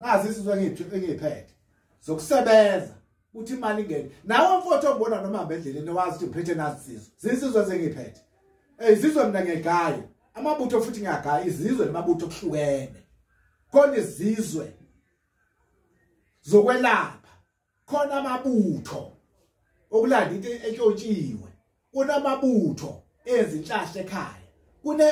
Nazi isizwe engiyiphethe zokusebenza ukuthi imali ingene. Nawe mfowethu ongibona noma hamba endleleni wazi ukuthi ngiphethe nazi isizwe. Zisizwe zengiphethe. Izizwe mina ngiyagaya. Amabutho futhi ngiyagaya izizwe namabutho kuhlukene. Khona izizwe zokwelapha, khona amabutho okulanda into entshontshiwe, kunamabutho ezinhlahla ekhaya,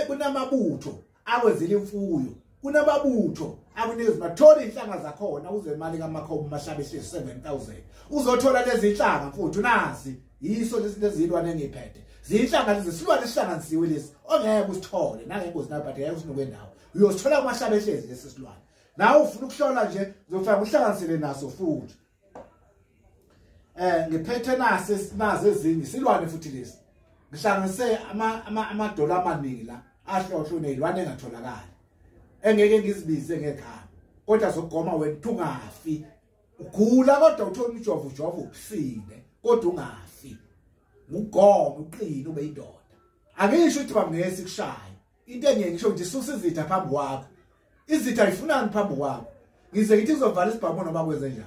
kunamabutho akwenzela imfuyo, kunamabutho akunikeza mathola inhlanga zakhona uze imali kaMakhomo Mahlabe ehlezi 7000 uzothola lezi inhlanga mfuthu. Nazi yiso lesi lezilwane engiphethe, zinhlanga lezi, silwane esihlanganisiwe lesi ongeke usithole nangengozi nayo, but ngeke usinuke ndawo, uyosithola kuMahlabe ehlezi lesi silwane. Nawe ufuna ukuhlola nje uzofika uhlanganisele naso futhi. Ngiphethe nazi ezinye silwane futhi lesi, ngihlanganise amadola amaningi la ahlohlo nezilwane engatholakali engeke ngizibize ngegama, kodwa zokugoma wena ungafi ugula, kodwa uthola ujovo ujovo usinde, kodwa ungafi, ugome uqine ube indoda. Angisho ukuthi bangesi kushaya into engeke ngisho ukuthi susa izitha phambi kwakho, izitha ayifunani phambi kwakho. Ngize ngithi ngizovala isibhamu noma kwenze njani,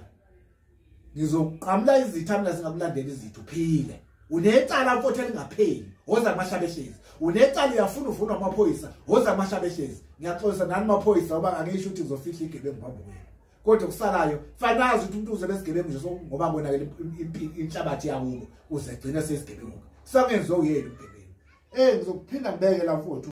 ngizoqamula izitha mina singakulandela izitha uphile. Unecala mfowethu elingapheli, woza kuMahlabe ehlezi. Unecala uyafuna uvunwa amaphoyisa, woza kuMahlabe ehlezi. Ngiyaxolisa nani maphoyisa ngoba angisho ukuthi ngizofihla igebengu phambi kwenu, kodwa kusalayo fanazi ukuthi umuntu uze besigebengu nje ngoba konakele inhlabathi yakubo uze gcine sesigebengu, sangenziwa uyena ubugebengu. Ngizokuphinda ngibeke la mfowethu.